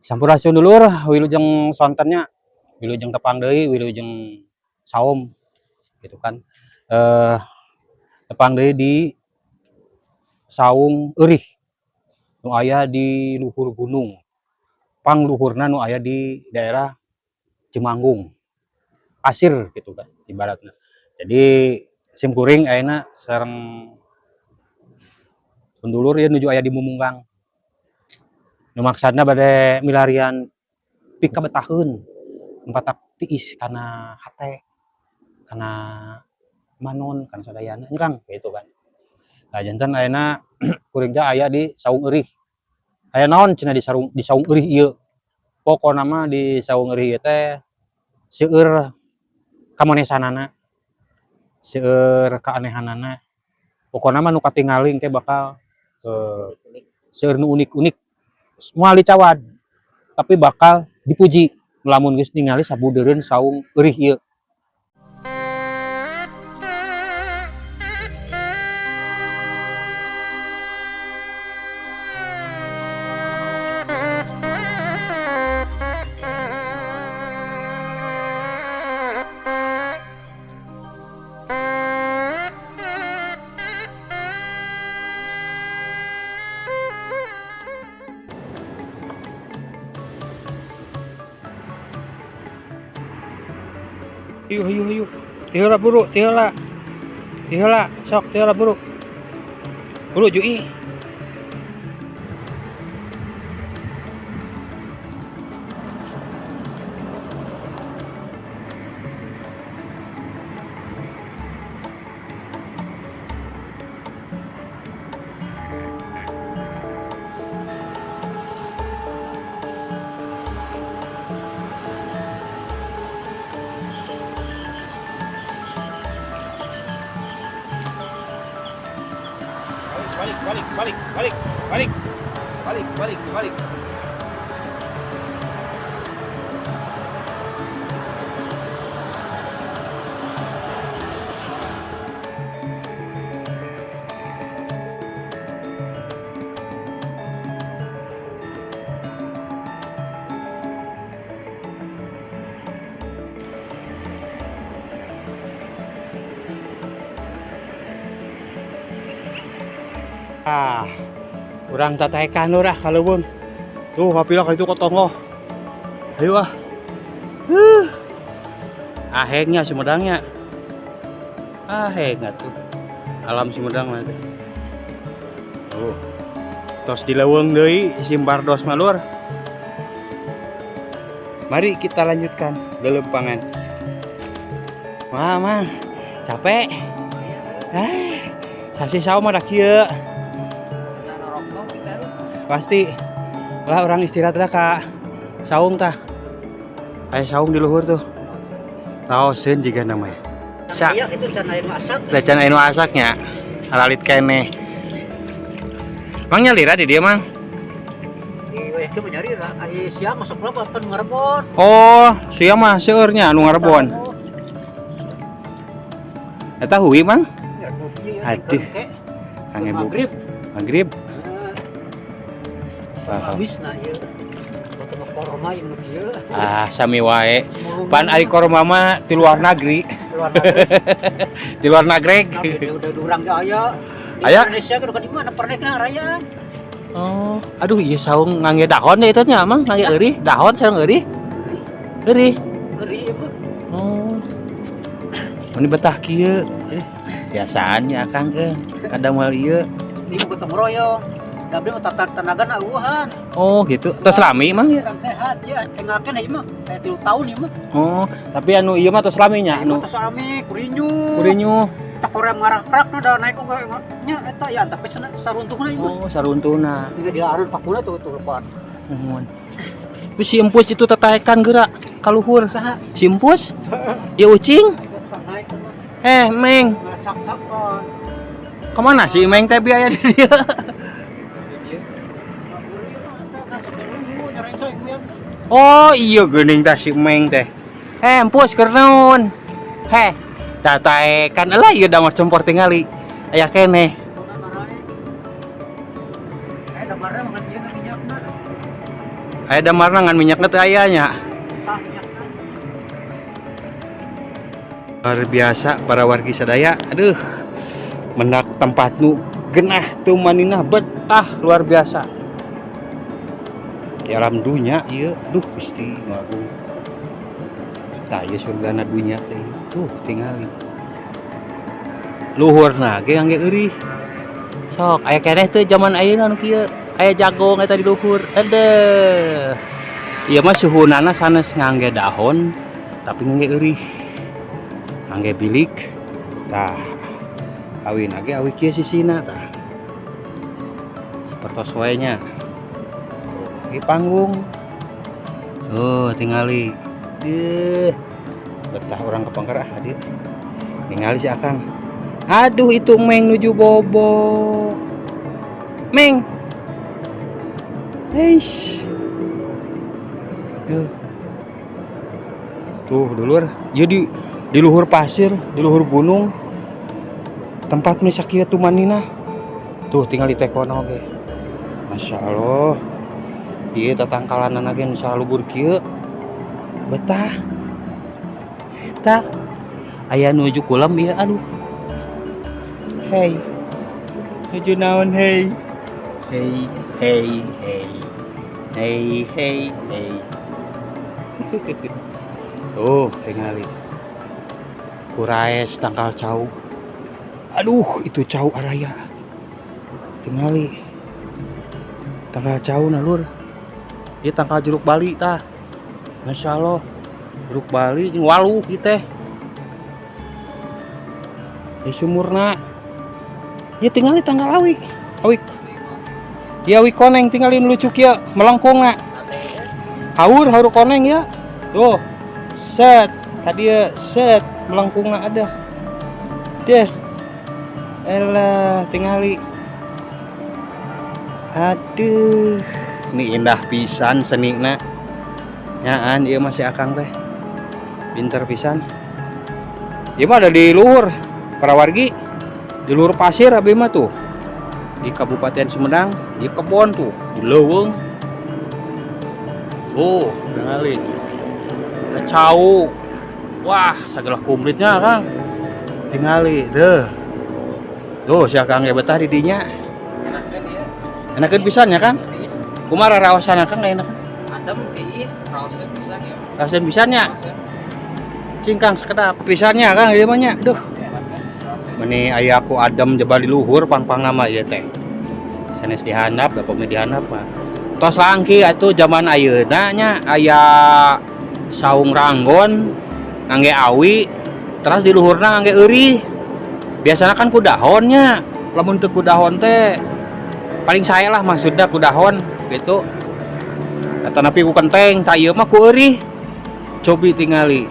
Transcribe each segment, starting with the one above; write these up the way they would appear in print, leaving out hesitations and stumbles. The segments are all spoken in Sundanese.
Sampurasun dulur, wilujeng sontennya, wilujeng tepang deui, wilujeng saum gitu kan. Tepang deui di Saung Eurih nu aya di luhur gunung. Pangluhurna nu aya di daerah Cimanggung. Pasir gitu kan ibaratnya. Jadi sim kuring ayeuna sareng dulur ieu nuju aya di Mumunggang. Nu maksudna bade milarian pikabetaheun matak tiis kana hate, kana manon, kana sadayana nya Kang, gitu kan. Nah janten ayeuna kuring teh aya di Saung Eurih. Aya naon cenah di sarung di Saung Eurih ieu. Pokona mah di Saung Eurih ieu teh seueur kamonesanana, seueur kaanehanana. Pokona mah nu katingali engke bakal seueur nu unik-unik. Moal dicawad, tapi bakal dipuji lamun geus ningali sabudeureun Saung Eurih ieu. Yuk, yuk, yuk. Tiheula buru, tiheula. Tiheula, sok tiheula buru. Buru jui. Balik, balik, balik, balik, balik, balik, balik, balik. Ah, urang tataekan lur ah kaleuweung. Tuh kapila ka ditu ka tonggoh. Ayo ah. Ahengnya Sumedangnya. Aheng atuh. Alam Sumedang mah teh. Tuh. Tos di leuweung deui Simbardos mah lur. Mari kita lanjutkan lelempangan. Wah, Mang. Capek. Sasi saum mah da kieu. Pasti lah orang istirahat lah kak saung tah. Aya saung di luhur tuh. Raoseun jiga namanya. Sa. Iya, itu can aya nu asak. Da can aya nu asaknya. Halalit keneh. Mang nyalira di dieu, Mang? Di wayah kieu mah nyalira, ari siang masuk lah pan ngarebon. Oh, siang mah seueurnya anu ngarebon. Eta hui, Mang? Aduh. Kang Ibu. Maghrib. Maghrib. Habis na ieu. Batu korma ieu nu kieu. Ah, sami wae. Pan ari korma mah ti luar negeri. Luar negeri. Di luar negeri. Nah, udah durang ge aya. Di Aya? Indonesia ge di mana pernah kena raya. Oh, aduh ieu saung ngangge dahon deh itu nya, Mang, ngangge eurih, dahon sareng eurih. Eurih. Eurih ieu mah. Oh. Mun betah kieu. Biasaannya Akang euy, kadang moal ieu. Ini gotong royong. Da abdi mah tata tenaga na eueuhan. Oh, gitu. Tos lami Mang ya? Kurang sehat ya, engakeun ieu mah. Aya 3 tahun ieu mah. Oh, tapi anu ieu mah tos lami nya anu. Tos lami, kurinyu. Kurinyu. Tak korem ngarakrak da naik oge nya eta ya, tapi saruntuhna ieu mah. Oh, saruntuhna. Ini di arun pakuna tuh tuh lepat. Nuhun. Terus si Empus itu tataekan geura kaluhur Saha? Si Empus? Ya ucing. Naik mah. Meng. Ngacak-cakan. Kemana si Meng teh biaya di dia? Oh iya geuning tah si Meng teh. Empus keur naon? Heh, tataekan lah ieu da mah cempor tingali. Aya keneh. Aya damarna ngan minyakna teu aya nya. Luar biasa para wargi sadaya. Aduh. Mendak tempat nu genah tumaninah betah luar biasa. Di alam dunya ieu, duh Gusti nu agung. Tah ieu surgana dunya teh. Tuh tingali. Luhurna ge angge eurih. Sok aya keneh teu jaman ayeuna nu kieu. Aya jagong eta di luhur. Aduh. Ieu mah suhunana sanes ngangge dahon tapi ngangge eurih. Ngangge bilik. Tah. Awina ge awi kieu sisina tah. Sapertos wae nya. Di panggung. Tuh tingali. Deuh. Betah urang kepengker ah dieu. Ningali si Akang. Aduh itu Meng nuju bobo. Meng. Eish. Tuh. Tuh dulur, ieu di luhur pasir, di luhur gunung. Tempat nu sakieu tumaninah. Tuh tingali tekona oge. Masya Allah. Ieu tatangkalanana ge nu salubur kieu. Betah. Eta aya nuju kulem ieu aduh. Hey. Nuju naon hey? Hey, hey, hey. Hey, hey, hey. Tuh, tingali. Kuraes tangkal cau. Aduh, itu cau araya. Tingali. Tangkal cau na lur. Ieu tangkal jeruk Bali tah. Masya Allah. Jeruk Bali jeung waluh ieu teh. Di sumurna. Ieu tingali tangkal awi. Awi. Ieu awi koneng tingali nu lucu kieu, melengkungna. Haur, haur koneng ya. Tuh. Set, tadi ya set melengkungna ada. Deh. Elah, tingali. Aduh, ini indah pisan senina. Nyaan ieu masih Akang teh. Pinter pisan. Ieu mah ada di luhur para wargi. Di luhur pasir abi mah tuh. Di Kabupaten Sumedang, di kebon tuh, di leuweung. Oh, tingali. Cau. Wah, segala kumplitnya Kang. Tingali deh. Tuh, si Akang ge betah di dinya. Enakeun ieu. Enakeun pisan ya, Kang? Tiis. Kumaha raosana Kang enak? Adem tiis, raoseun pisan ya. Raoseun pisan nya. Raoseun. Cing Kang sekedap pisannya Kang ieu mah nya. Duh. Meni aya ku adem jebal di luhur pang-pang nama ieu teh. Sanes dihandap, da pami dihandap mah. Tos langki atuh zaman ayeuna nya aya saung ranggon ngangge awi terus di luhurna ngangge eurih. Biasana kan ku dahonnya. Lamun teu ku dahon teh paling sae lah maksudna ku dahon gitu. Atanapi ku kenteng, tah ieu mah ku eurih. Cobi tingali.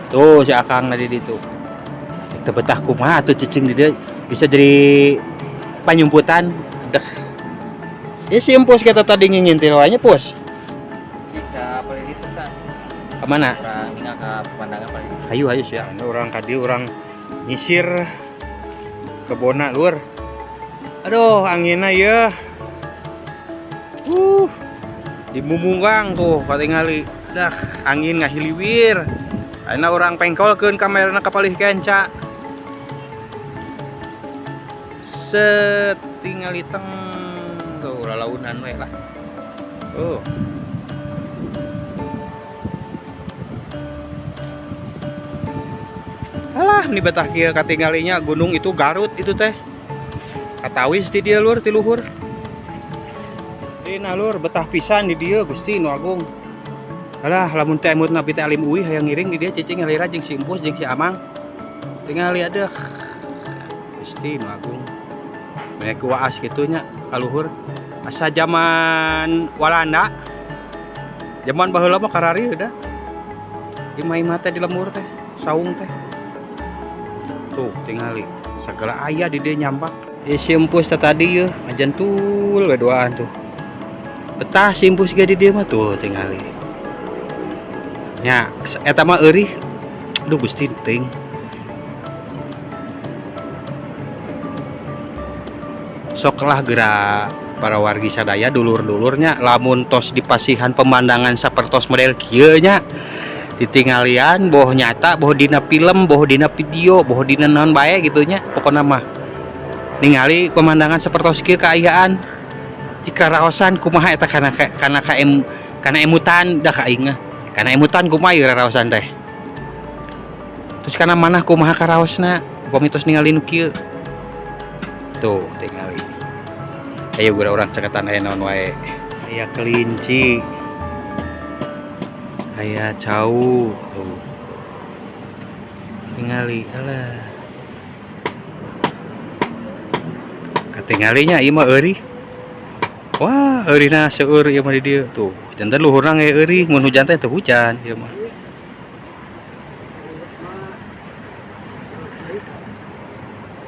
Tuh si Akang di ditu. Teu betah kumaha atuh cicing di dieu bisa jadi panyumputan. Deh. Ya si Empus kita tadi ngingintil wae nya Pus. Jika paling itu kan. Kemana? Urang tinggal ke pemandangan paling itu. Ayo ayo sih, anu urang ka dieu urang nyisir kebona lur. Aduh, anginna ieu. Di Mumunggang tuh katingali. Dah, angin ngahiliwir. Ayeuna urang pengkolkeun kamerana ka palih kenca. Set tingali teng tuh lalaunan we lah. Tuh. Alah, ini betah kieu katinggalinya gunung itu Garut itu teh. Katawis di dieu lur ti luhur. Dina lur betah pisan di dieu Gusti nu agung. Alah, lamun teh emut nabi teh alim uih hayang ngiring di dieu cicing ngalira jeung si Empus jeung si Amang. Tingali adeuh. Gusti nu agung. Banyak waas kitu nya kaluhur. Asa zaman Walanda. Zaman baheula mah karari udah. Imah-imah teh di lembur teh, saung teh. Tuh tingali segala aya di dieu nyambak. Si Empus teh tadi yeuh ngajentul we duaan tuh. Betah si Empus ge di dieu mah tuh tingali. Nya eta mah eurih. Aduh Gusti teuing. Sok lah geura Para wargi sadaya, dulur-dulurnya, lamun tos dipasihan pemandangan sapertos model kieu nya, ditinggalian boh nyata, boh dina film, boh dina video, boh dina naon bae gitu nya, pokokna mah ningali pemandangan sapertos kieu, kaayaan jika raosan kumaha eta kana kana kaem kana emutan dah ka aing mah. Kana emutan kumaha ieu raosan teh, terus kana manah kumaha karaosna upami tos ningali nu kieu tuh. Tingali, ayo gura urang caketan aya naon wae. Aya kelinci, aya cau tuh, tingali. Alah, katinggalinya ieu mah eurih. Wah, eurihna seueur ieu mah di dieu tuh. Janten luhurna ge eurih, mun hujan teh teu hujan ieu mah.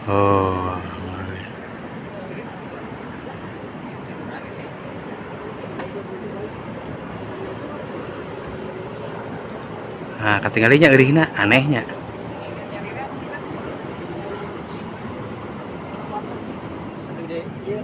Oh. Nah, katinggalinya eurihna anehnya. Segede ieu.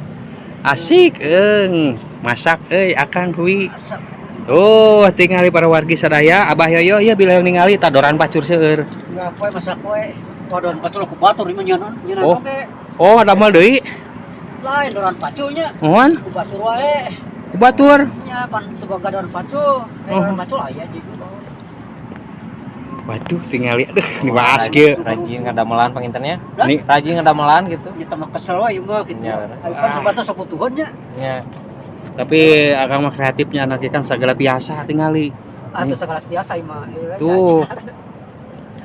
Asik eung, masak euy akang hui. Asap. Tuh, tingali para wargi sadaya, Abah Yoyo ieu bila yang ningali tadoran pacur seueur. Enggak poe masak poe. Doran pacul ku batur ieu mah nyeun nyeun Oh. oge. Oh, ada mal deui. Lain doran paculnya. Mohon, Ku batur wae. ku batur. Nya pan teu boga doran pacul. Eh, Oh. doran pacul aya di. Waduh, tingali aduh dibahas kieu. Rajin ngadamelan pangintennya. Nih. Rajin ngadamelan gitu. Kita mah kesel wae ieu mah gitu. Nya. Ayo pan batur saputuhun nya. Nya. Tapi akang mah kreatifnya anak kan segala tiasa tingali. Atuh segala biasa ieu mah. Ieu we. Tuh.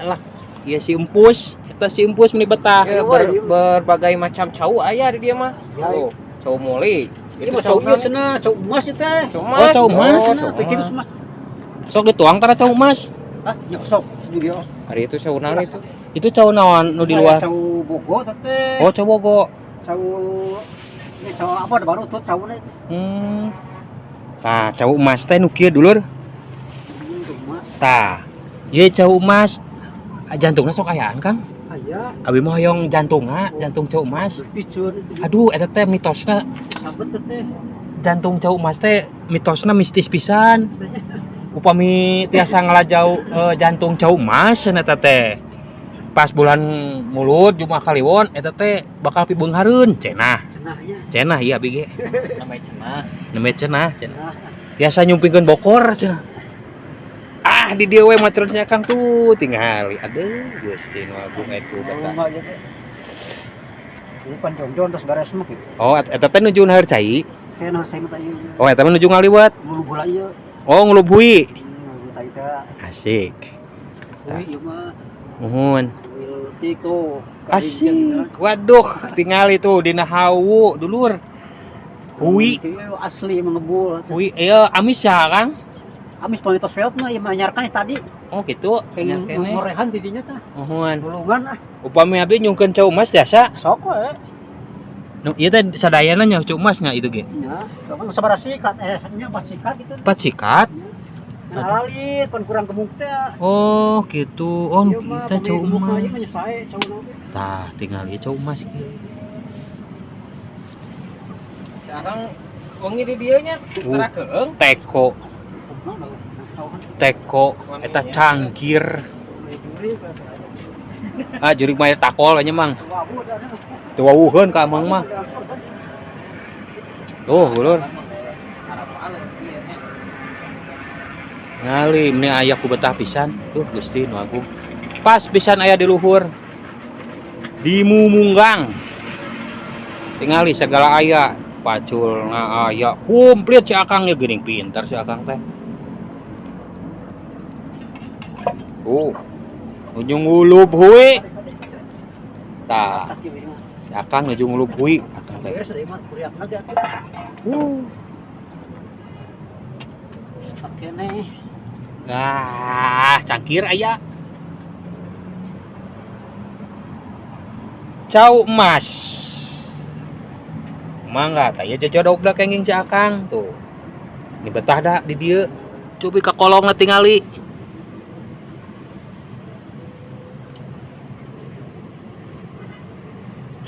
Alah, iya si empus, eta si empus meni betah. Ya, berbagai macam cau aya di dia mah. Iya. Oh, cau muli. Ieu mah cau ieu cenah, cau emas ieu teh. Cau Oh, emas. cau emas. Oh, Cenah, cau pikir emas. emas. Sok dituang tara cau emas. Hah, nya sok juga. Hari itu cau naon itu? Itu cau naon nu di luar? Cau Bogo teh. Oh, cau Bogo. Cau ini cau apa baru tuh cau nih. Tah, cau emas teh nu kieu, dulur. Emas. Tah, ieu cau emas. Ah, jantungna sok ayaan, Kang. Aya. Abi mah hoyong jantungna, jantung cau emas. Picur. Aduh, eta teh mitosna Sabet teh. jantung cau emas teh mitosna mistis pisan. Upami tiasa ngalajau jantung cau emas cenah eta teh. Pas bulan Mulud Jumat Kaliwon eta teh bakal pibeunghareun cenah. Cenahnya. Cenah ieu abi ge. Namanya cenah. Nembe cenah, cenah. Cenah. Tiasa nyumpingkeun bokor cenah. Ah, di dieu we maturnya Kang tuh tingali. Aduh, Gusti nu agung eta betah. Oh, enggak gitu. Ini pan jongjon terus beres mah gitu. Oh, eta teh nuju naheur cai. Kayak nu saya minta ieu. Oh, eta mah nuju ngaliwet. Ngulu bola ieu. Oh, ngelubhui. Ngulu tadi teh. Asik. Hui ieu mah. Muhun. Tiko. Asik. Waduh, tingali tuh dina hawu, dulur. Hui, Asli mengebul. hui ieu amis ya, Kang? Amis pamitos veot mah ieu mah anyarkan tadi. Oh, gitu. Kayak Anyar keneh. ngorehan di dinya tah. Muhun. Gulungan ah. Upami abdi nyungkeun cau emas biasa. Sok we. Nu ieu teh sadayana nya cau emasnya itu ge. Nya, sok nu sabaraha sikat nya empat sikat gitu. Empat sikat. Nah, alalit pan kurang gemuk teh. Oh, gitu. Oh, Ieu mah kita cau pami gemuk mah ieu emas. mah sae cau oge. Tah, tinggal ieu cau emas kieu. Sekarang wengi di dieu nya tara keung. Teko, teko eta cangkir. Ah, jurig mah takol nya, Mang. Teu wawuheun ka Amang mah. Tuh, dulur. Ngali meni aya ku betah pisan. Duh, Gusti nu agung. Pas pisan aya di luhur. Di Mumunggang. Tingali segala aya, paculna aya, komplit si Akang nya geuning pintar si Akang teh. Tuh. Nuju ngulub hui. Tah, si Akang nuju ngulub hui, Akang teh. Nah, cangkir aya. Cau emas. Mangga tah ieu jojodog kenging si Akang tuh. Ini betah dah di dieu. Cobi ka kolongna tingali.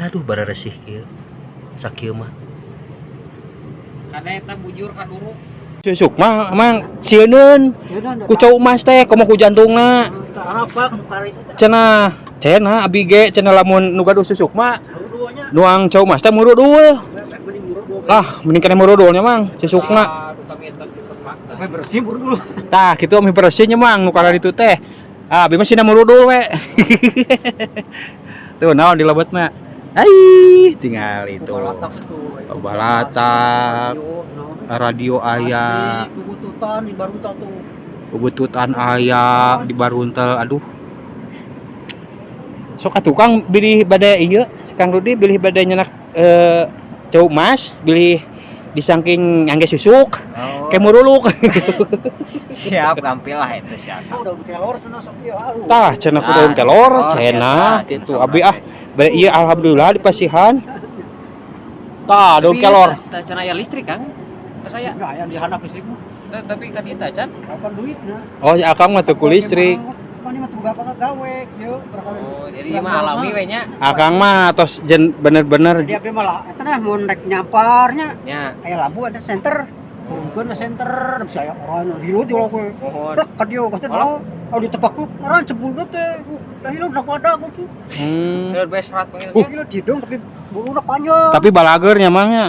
Aduh, bararesih kieu. Sakieu mah. Karena eta bujur kaduruk. Susuk mah emang sieuneun ku cau emas teh komo ku jantungna. Apa kemarin itu teh? Cenah cenah abi ge cenah lamun nu gaduh susuk mah Duanya. nuang cau emas teh murudul. Mending murudul. Lah, mending keneh murudulnya mang susukna. Ah, duka mitos di tempat. Sampai bersih murudul. Tah, kitu mah bersih nya mang nu kararitu teh. Ah, abi mah sina murudul we. Tuh naon di lebetna. Ai, tinggal itu. Balatak itu. Balatak. Radio aya, Bubututan di Baruntal tuh. Bubututan aya di Baruntel, aduh. Sok atuh Kang bilih bade ieu, Kang Rudi bilih bade nyenak cau emas, bilih disangking ngangge susuk, Oh, ke muruluk. siap gampil lah itu siap. Oh, daun kelor sana sok ieu aduh. Tah, cenah ku daun kelor, cenah gitu. Abi ah, bade ieu alhamdulillah dipasihan. Tah, daun kelor. Tah cenah aya listrik Kang. Tah saya Enggak aya di handap listrik mah. tapi ka dieu tah can. Kapan duitna? Oh, si Akang mah teu ku listrik. Mana mah tuh apa gawe kieu berkawin. Oh, jadi mah alami we nya. Akang mah tos jen bener-bener Dia abi malah eta nah mun rek nyamparnya Nya. aya lampu ada senter. Hurungkeun ke senter bisa aya orang hilu di kowe. Mohon. Plek ka dieu kata Malah. oh ditepak ku orang cebul teh. Lah hilu udah ada aku tuh. Hmm. Hilu serat panggil. Hilu didong tapi buluna panjang. Tapi balagernya mangnya.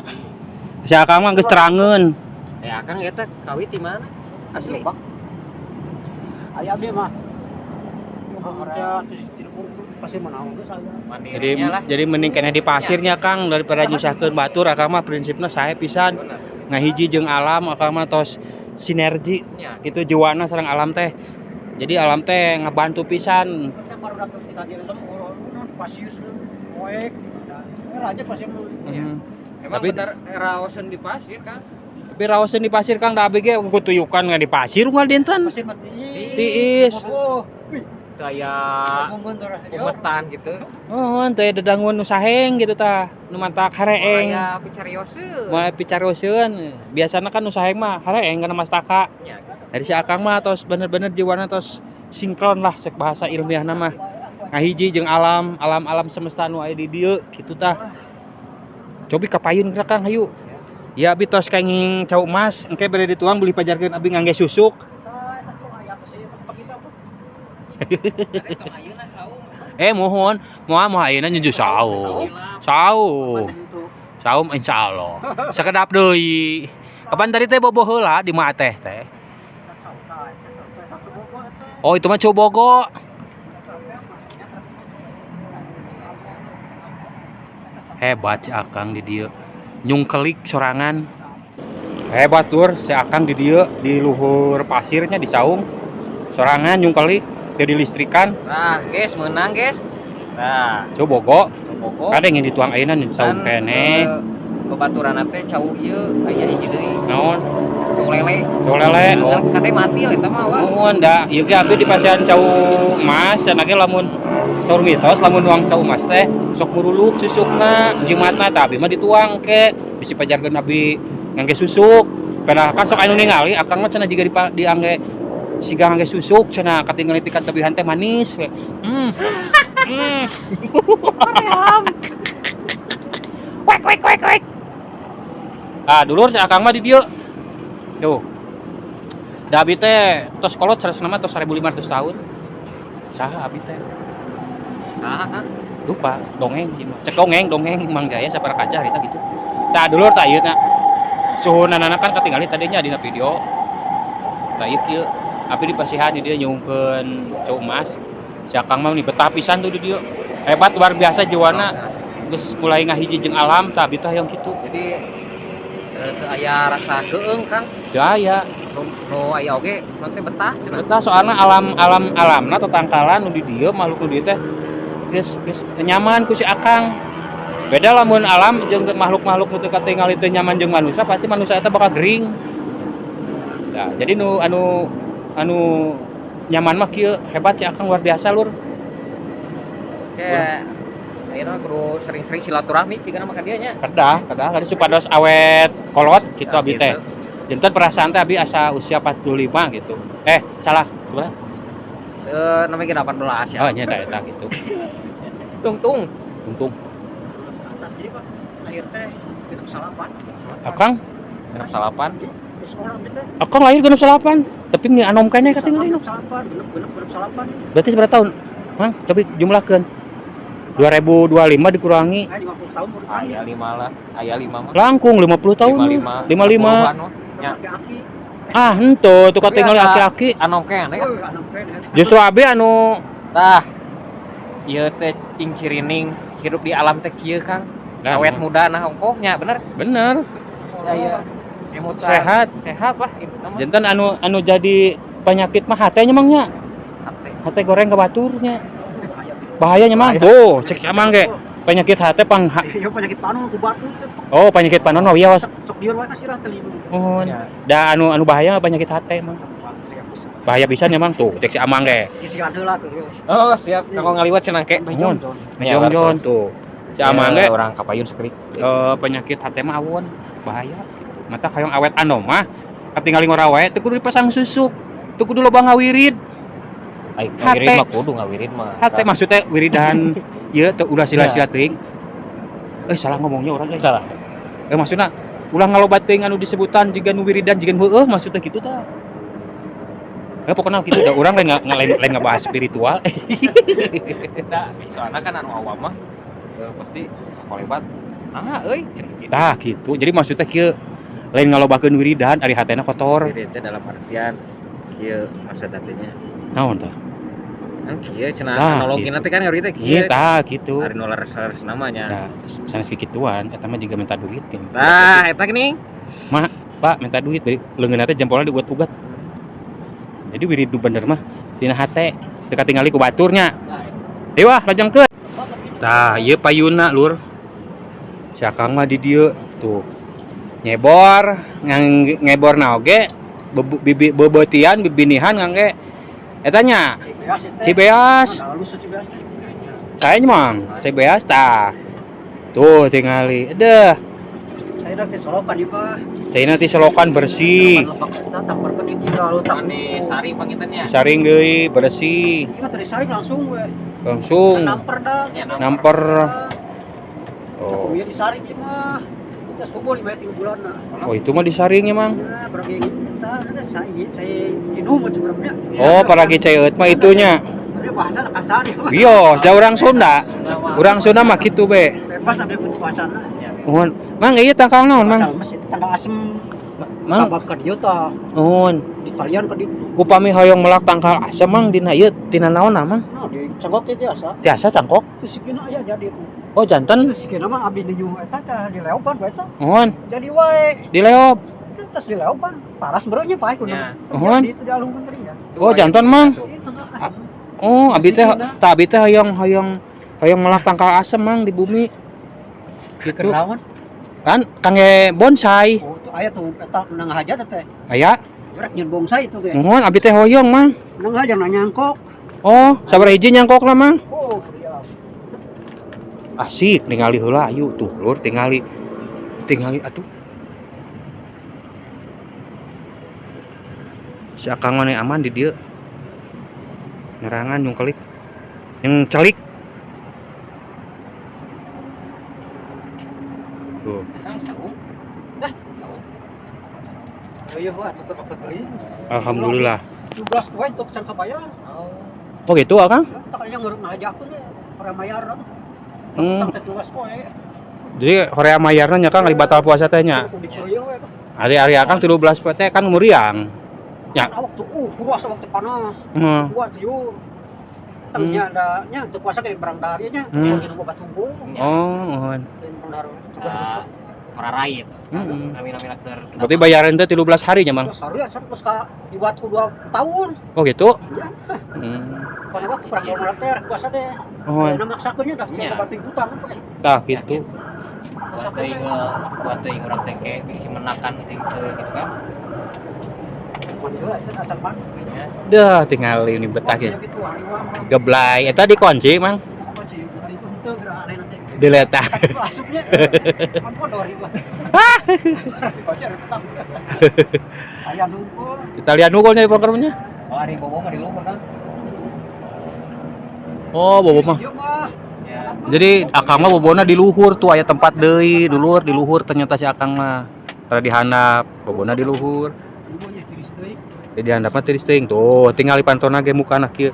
Si Akang mah geus terangeun. Ya Kang eta kawit di mana? Asli. Lebak. Aya abi mah. Ya, terus pasti menaung geus aya. Jadi Mandirinya lah. jadi mending keneh di pasirnya Kang daripada nyusahkeun batur Akang mah prinsipna sae pisan. Bener. Ngahiji jeung alam Akang mah tos sinergi Nya. gitu jiwana sareng alam teh. Jadi alam teh ngebantu pisan. Kan baru datang kita di lembur, pasir poek. Era aja pasir Iya. Emang Tapi- bener raoseun di pasir Kang. Tapi raoseun di pasir Kang da abi ge kutuyukan nggak di pasir unggal dinten. pasir mati. Tiis. Oh, Kayak ngomongkeun teh pemetan gitu. Oh, teh dedangun nu saheng gitu tah, nu mantak hareeng. Kayak picarioseun. Moal picarioseun. Biasana kan nu saheng mah hareeng kana mastaka. Nya. Dari si Akang mah tos bener-bener jiwana tos sinkron lah cek bahasa ilmiah mah. Ngahiji jeung alam, alam-alam semesta nu aya di dieu kitu tah. Cobi kapayun geura Kang hayu. Ya abi tos kenging cau emas, engke bade dituang beli pajarkeun abi ngangge susuk. Ada tong ayeuna saum. Eh mohon, moal moal ayeuna nyeju saum. Saum. Saum insyaallah. Sakedap deui. Kapan tadi teh bobo heula di ma teh teh? Oh itu mah Cubogo. Hebat si Akang di dieu. Nyungkelik sorangan. Hebat tur si Akang di dieu di luhur pasirnya di saung. Sorangan nyungkelik teu dilistrikan. Nah, guys, menang, guys. Nah, Cubogo. Coboko. Kadang yang dituang ayeuna di saung keneh. Babaturan teh cau ieu aya hiji deui. Naon? Cau lele. Cau lele. Oh. Kan kade mati eta mah wah. Nuhun da, ieu ge abdi di pasihan cau emas, cenah ge lamun saur mitos lamun nuang cau emas teh sok muruluk susukna, jimatna tah abi mah dituang ke bisi pajarkeun abi ngangge susuk. Padahal kan sok anu ningali akang mah cenah jiga diangge siga ngangge susuk cenah katingali tikat tebihan teh manis we. Hmm. Hmm. Wek wek wek wek. Ah, dulur si akang mah di dieu. Tuh. Da abi teh tos kolot sanes nama tos 1500 tahun. Saha abi teh? Saha kan? Lupa, dongeng ieu mah. Cek dongeng, dongeng Mang Jaya sapara kaca harita gitu. Tah dulur tah ieu na. Suhunanana kan katingali tadinya dina video. Tah ieu kieu. Abi dipasihan di dieu nyungkeun cau emas. Si Akang mah nih betah pisan tuh di dieu. Hebat luar biasa jiwana. Geus mulai ngahiji jeung alam tah abi teh hayang kitu. Jadi teu aya rasa keung Kang. Teu aya. Nu aya oge nanti betah cenah. Betah soalna alam alam alamna tetangkalan nu di dieu makhluk nu di dieu teh geus geus nyaman ku si Akang. Beda lamun alam jeung makhluk-makhluk nu teu katingali teu nyaman jeung manusia pasti manusia eta bakal gering. Nah, jadi nu anu anu nyaman mah kieu hebat si Akang luar biasa lur. Kayak ayeuna kudu sering-sering silaturahmi cigana mah ka dieu nya. Kedah, kedah kada supados awet kolot gitu Nah, abi teh. Janten perasaan teh abi asa usia 45 gitu. Eh, salah, sebenarnya. Namanya ge 18 ya. Oh, nya eta eta gitu. Tungtung. Untung. Atas jadi Pak, akhir teh genep salapan. Akang 69. Di sekolah abdi teh. Akang lahir 68, tapi ini anom keneh katingali. Genep salapan, genep genep genep salapan. Berarti seberapa tahun? Mang, coba jumlahkeun. 2025 dikurangi Eh 50 tahun baru Aya 5 lah, aya 5 mah. langkung 50 tahun. 55. 55. 50-an mah. Terus aki-aki. Ah, henteu tuh Tapi katingali ada- aki-aki. Anom keneh. Euy, anom keneh. Justru abi anu Tah. Ieu teh cing cirining hirup di alam teh kieu, Kang. Nah, Awet muda nah ongkohnya, bener. Bener. Ya, iya. Emutan. Sehat. Sehat lah itu nama. Jantan anu anu jadi penyakit mah hatenya mang nya. Hate. Hate goreng ke baturnya. Bahayanya mang. Tuh, cek amang ge. Penyakit hate pang Iya penyakit panon ku batu teh. Oh, penyakit panon mah wios. Sok dieu wae ka sirah teh linu. Mohon. Ya. Da anu anu bahaya mah penyakit hate mang. Bahaya pisan ya mang tuh, cek si amang ge. Kisian heula tuh. Oh, siap. Kanggo ngaliwat cenah ke. Mohon. Ya, Ngejongjon tuh. Si amang ge Ya, orang kapayun sakedik. Penyakit hate mah awon, bahaya gitu. Mata hayang awet anom mah katingali ngora wae teu kudu dipasang susuk, teu kudu loba ngawirid. Ai Hate. ngawirid mah kudu ngawirid mah. Hate maksudnya wiridan ieu teu ulah sila-sila teuing. Eh salah ngomongnya orang euy. Salah. Eh maksudna ulah ngaloba teuing anu disebutan jiga nu wiridan jiga nu heueuh maksudnya kitu tah. Eh pokoknya gitu da urang lain lain ngabahas spiritual. Da, soalna kan anu awam mah pasti sakolebat. Ah, euy, cenah gitu. Tah gitu. Jadi maksudnya kieu lain ngalobakeun wiridan ari hatena kotor. Wirid teh dalam artian kieu maksudna teh nya. Naon tah? Kan kieu cenah Tah, analogina gitu. Teh kan ngawirid teh Iya kieu. tah gitu. Ari nu leres-leres namanya. Nah, sanes kikituan eta mah jiga minta duit kan. Tah, eta geuning. Pak minta duit dari leungeunna teh jempolna diugat-ugat. Jadi wirid nu bener mah tina hate teu katingali ku baturnya. Dewa lajengkeun. Tah, ieu payuna lur. Si Akang mah di dieu tuh. Nyebor, ngeborna oge bebeutian bibinihan ngangge eta nya Cibeas teh. Cibeas. Halus Cibeas teh. Saya mang, Cibeas tah. Tuh tingali. Deh, Saya dah solokan ieu mah. saya nanti selokan bersih. Kita tamparkeun di dieu lalu tak. Ane sari pangitannya. Disaring deui bersih. Iya tadi saring langsung we. Langsung Namper dah. Ya, namper. Oh. Oh. Iya disaring ieu mah. Kita subur lima tiga bulan nah. Oh, itu mah disaringnya, Mang. Ya, berarti kita nanti saya minum sebenarnya. Oh, paragi ceut mah itunya. Tapi bahasa kasar ya. Bios, da urang Sunda. Urang Sunda mah kitu be. Bebas sampai puasa lah. Mohon. Mang ieu tangkal naon, Mang? Asal mes itu tanggal asem. Mang, Sabab ka dieu tah nuhun. di Talian ka dieu. Upami hoyong melak tangkal asem Mang dina ieu tina naon Mang? Nah, di cangkok teh biasa. Tiasa cangkok. Terus sikina aya jadi itu. Oh, jantan. Terus sikina mah abdi ninyu eta teh di leopan bae teh. Nuhun, Jadi wae. dileop. Itu tas di leopan. Paras berenya pae kudu. Ya. Nuhun. Jadi itu dialungkeun tadi ya. Oh, jantan, Mang. Itu tanggal asem. Oh, abi teh tah abi teh hoyong hoyong hoyong melak tangkal asem Mang di bumi. Gitu. Kenaon? Kan kangge bonsai. Oh, itu aya tuh eta menang hajat teh. Aya. Rek nyeun bonsai itu ge. Nuhun, abi teh hoyong Mang. Menang hajat nyangkok. Oh, sabaraha hiji nyangkok lah Mang? Oh, iya. Asik ningali heula ayu tuh lur tingali. Tingali atuh. Si Akang mah aman di dieu. Nerangan nyung kelik. Yang celik. Tuh. Kang saung. Saung. Iya, atuh keur kering. Alhamdulillah. 17 poin untuk can kabayar. Oh gitu Akang? Tak aya ngeureuk ngajakeun we. Ora mayar. Hmm. Tang teh 13 poe. Jadi horea mayarna nya Kang batal puasa teh nya. Kudu dikeuyeuh we. Ari-ari Akang 13 poe teh kan muriang. Ya. Kan awak tuh puasa waktu panas. Heeh. Kuat yuk. Tengnya ada nya teu puasa ke barang dahar nya. Hmm. Minum obat tunggu. Oh, mohon. Barang dahar. Ah, pararait. Heeh. Nami-nami keur. Berarti bayaran teh 13 hari nya, Mang. Terus hari acan terus ka iwat ku 2 tahun. Oh gitu? Ya. Hmm. Pada waktu perang moneter puasa teh. Oh, Ayeuna maksakeun nya dah Nya. coba batu hutang we. tah gitu. Buat teuing buat teuing urang teh ke bisi menakan teuing teu gitu kan. Mandi heula acan acan man. Ya. Dah tinggal ini betah ya. Gitu, hari mah. Geblay eta dikunci, Mang. Apa sih? Hari itu henteu geura aneh nanti. Diletak. Tapi asupnya kan bodor ieu. Pasti ada tetap. Aya nungkul. Kita lihat nukul nya di prokernya. Oh, ari bobo mah di luhur kan. Oh, bobo mah. Ieu mah. Ya. Jadi akang mah bobona di luhur tuh aya tempat deui, dulur di luhur ternyata si akang mah. Tara di handap, bobona di luhur. Di handap mah tiris teuing tuh, tinggal pantona ge mukana kieu.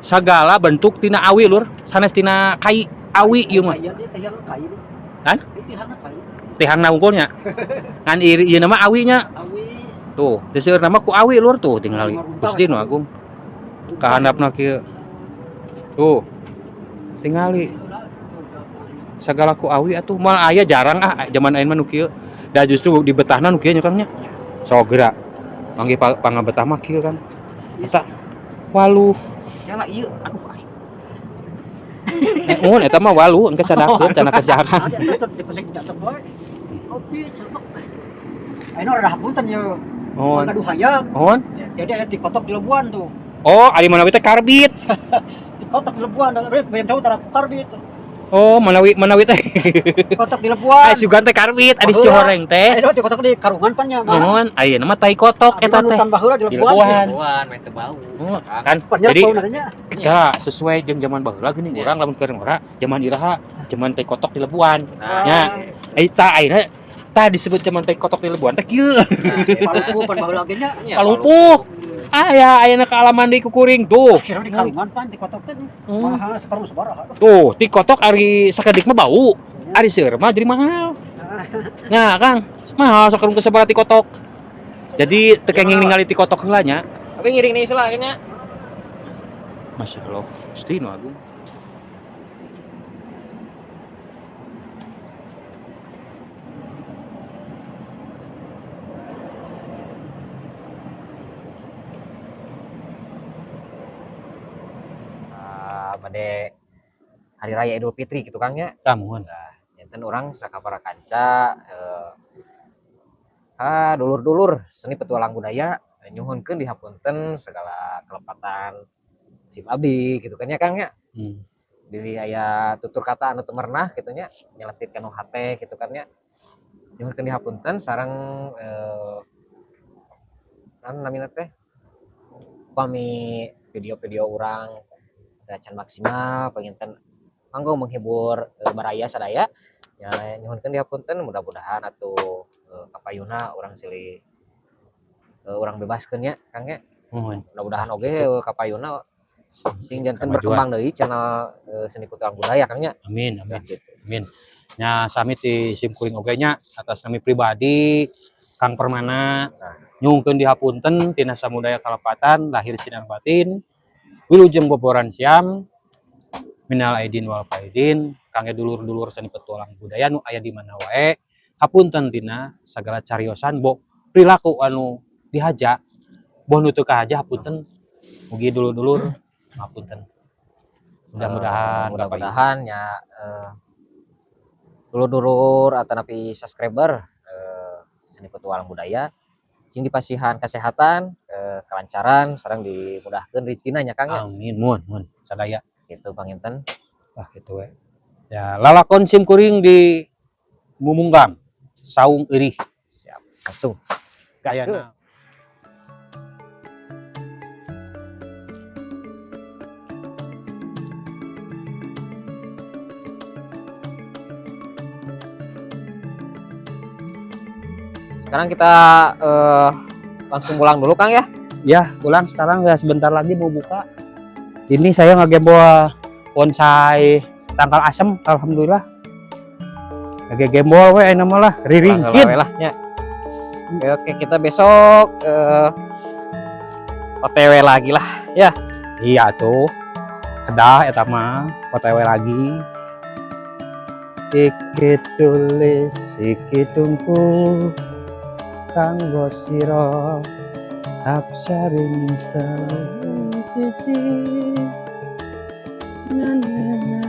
Sagala bentuk tina awi lur, sanes tina kai awi ieu mah. Kan? Tihangna unggulnya. Ngan ieu nama awinya. Tuh, diseueur nama ku awi lur tuh tingali. Gusti nu agung. Ka handapna kieu. Tuh. Tingali. Sagala ku awi atuh moal aya jarang ah zaman ayeuna mah nu kieu. Da justru di betahna nu kieu nya Kang nya. Sok geura. Manggih pangabetah mah kieu kan. Eta waluh. Nyala ieu aduh aing. Mun eta mah waluh engke cadakeun cenah kerjakan. Ayeuna rada hapunten ye. Mohon. Gaduh hayam. Mohon. Jadi aya tikotok di lebuan tuh. Oh, ari manawi teh karbit. Tikotok di lebuan, bayang tahu tara ku karbit. Oh, manawi teh. Kotok di lebuan. Ai sugan teh karbit, ari si horeng teh. Ayeuna tikotok di karungan pan nya. Mohon, ayeuna mah tai kotok eta teh. Baheula di lebuan. Lebuan meh teu bau. Kan jadi ya sesuai jeung zaman baheula geuning urang lamun keur ngora zaman iraha, zaman tai kotok di lebuan. Nya. Eta ayeuna tah disebut zaman tai kotok di lebuan teh kieu. Palupuh pan baheula ge nya. Palupuh. Aya ayeuna kaalaman deui ku kuring tuh. Di karungan pan tikotok teh mahal sakarung sabaraha. Tuh, tikotok ari sakedik mah bau. Ari seueur mah jadi mahal. Nah, Kang, mahal sakarung teh sabaraha tikotok. Jadi teu kenging ningali tikotok heula nya. Tapi ngiring deui heula nya. Masya Allah, Gusti nu agung. Bade hari raya Idul Fitri gitu Kang nya. Tah muhun. Nah, enten urang sakapara kanca dulur-dulur seni petualang budaya nyuhunkeun dihapunten segala kelepatan sim abdi gitu kan nya Kang nya. Bilih aya tutur kata anu teu merenah kitu nya, nyeletit kana hate kitu kan nya. Nyuhunkeun dihapunten sareng naon namina teh? Pami video-video urang can maksimal panginten kanggo menghibur baraya sadaya ya nyuhunkeun dihapunten mudah-mudahan atuh kapayuna urang silih urang bebaskeun nya Kang nya. Muhun. Mudah-mudahan oge kapayuna sing janten berkembang deui channel seni petualang budaya Kang nya. Amin amin. Amin. Nya sami ti sim kuring oge nya atas nami pribadi Kang Permana nyuhunkeun dihapunten tina samudaya kalepatan lahir sinar batin. Wilujeng boboran siam minal aidin wal faidin kangge dulur-dulur seni petualang budaya nu aya di mana wae hapunten tina sagala cariosan bo perilaku anu dihaja boh nu teu kahaja hapunten mugi dulur-dulur hapunten mudah-mudahan mudah-mudahan nya dulur-dulur atanapi subscriber seni petualang budaya sing dipasihan kesehatan, kelancaran, sareng dimudahkeun rezekina nya Kang ya. Amin, muhun, muhun sadaya. Gitu panginten. Lah kitu we. Ya, lalakon sim kuring di Mumunggang, Saung Eurih. Siap, langsung. Gaskeun. Sekarang kita langsung pulang dulu Kang ya. Ya, pulang sekarang ya, sebentar lagi mau buka. Ini saya ngegembol bonsai tangkal asem, alhamdulillah. Ngegembol we ayeuna mah lah, riringkin. Lah nya. Oke, kita besok OTW lagi lah ya. Iya tuh. Kedah eta mah OTW lagi. Iki tulis iki tungku kanggo sira apsaring cici na na na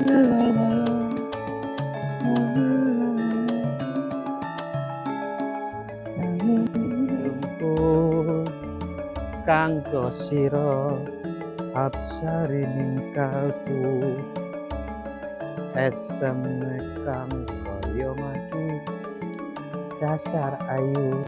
na na kanggo sira apsaring kalbu esem kang kaya madu dasar ayu.